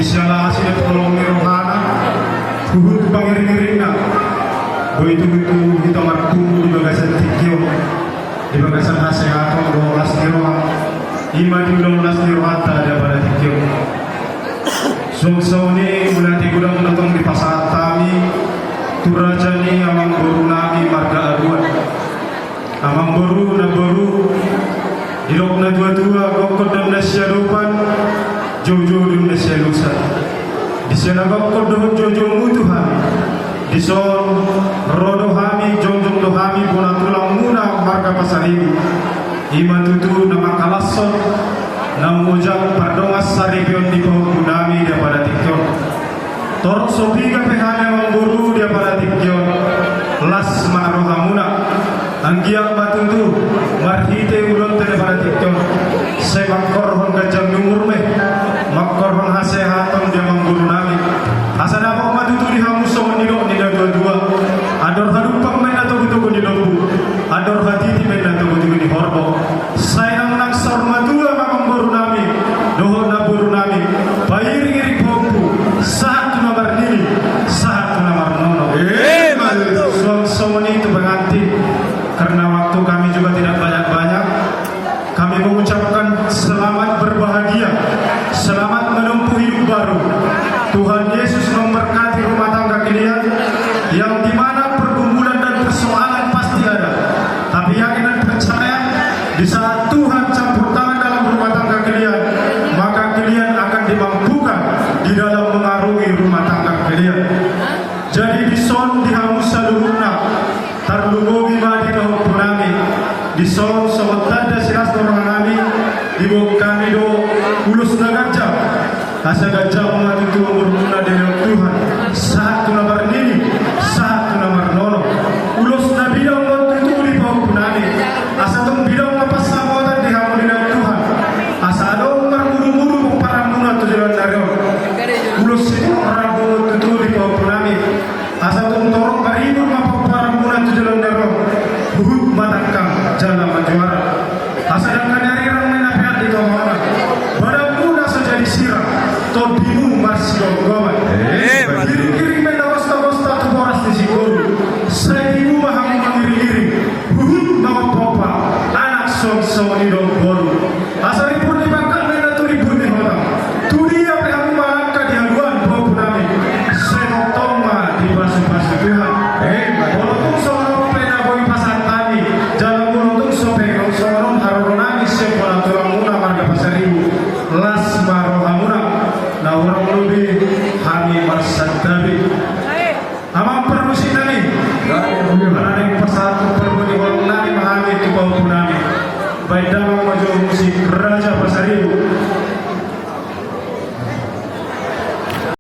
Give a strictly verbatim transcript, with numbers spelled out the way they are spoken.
Siala asi dohot holong ni rohana, huhut pangiringiringna, boi tutu hita marpungu di bagasan tingki on, di bagasan hasehaton dohot las ni roha, i ma di ulaon las ni rohanta di apala tingki on. Suang songon i mauliate godang do tong dipasahat hami tu raja ni amangboru nami marga Aruan. Amangboru, namboru, didok natuatua, gokhon do na siadopan, joujou do na sialusan. Di sian na gokhon dohot joujoumu tu hami, dison ro do hami, jongjong do hami bona tulangmuna marga Pasaribu. I ma tutu na mangkalashon, na mangojak pardongansaripeon di pahompu nami di apala tingki on. Torop so piga pe hami amangboru di apala tingki on, las ma rohamuna. Anggiat ma tutu marhite ulaonta di apala tingki on, sai mangkorhon ganjang ni umur ma i, mangkorhon hasehaton di amangboru nami. Asa dapot ma tutu di hamu songon nidok ni natuatua: Andor hadumpang ma i na togutogu ni lombu, andor hatiti ma i na togutogu ni horbo. Sai nang nang saur matua ma amangboru nami dohot namboru nami, pairingiring pahompu, sahat tu na marnini, sahat tu na marnono. Emma tutu. Suang songon i tu pengantin, karena waktu kami juga tidak banyak-banyak, kami mengucapkan selamat berbahagia, selamat menempuh hidup baru. Tuhan Yesus memberkati rumah tangga kalian, yang dimana pergumulan dan persoalan pasti ada. Tapi yakin dan percaya, di saat Tuhan campur tangan dalam rumah tangga kalian, maka kalian akan dimampukan di dalam mengarungi rumah tangga kalian. Jadi dison di hamu saluhutna, tarlumobi ma di pahompu nami, dison songon tanda silas ni roha nami, diboan hami do ulos na ganjang. Asa ganjang ma tutu umurmuna dilehon Tuhan, sahat tu na marnini, sahat tu na marnono. Ulos na bidang ma tutu di pahompu nami, asa tung bidang ma pansamotan di hamu dilehon Tuhan. Asa adong marmudumudu pomparanmuna tu joloan ni ari on. Ulos sitorop rambu ma tutu di pahompu nami, asa tung torop maribur ma pomparanmuna tu joloan ni ari on. Huhut ma tangkang jala majuara. Asa dangka ni arirang ma i na peak di tonga on. Badanmu na so jadi sirang, tondimu marsigomgoman. Emma tutu. Iringkiring ma i na gostagosta tu boras ni singkoru. Sai tibu ma hamu mangiringiring, huhut mangompa anak songon i do boru. Asa rimbur ni pangkat ma i na tu rimbur ni hotang. Tu dia pe hamu mangalangka di haduan pahompu nami, sai tongtong ma dipasupasu Tuhan. Emma tutu. Molo tung songon on pe na boi pasahat hami, jala molo tung songon on pe songon on haroro nami sian bona tulangmuna marga Pasaribu, las ma rohamuna. Na hurang lobi hami marsantabi. Amang parmusik nami, gabe, gabe. Manang pasahat parbue ni holong nami ma hami tu pahompu nami. Baen damang ma jo musik Raja Pasaribu.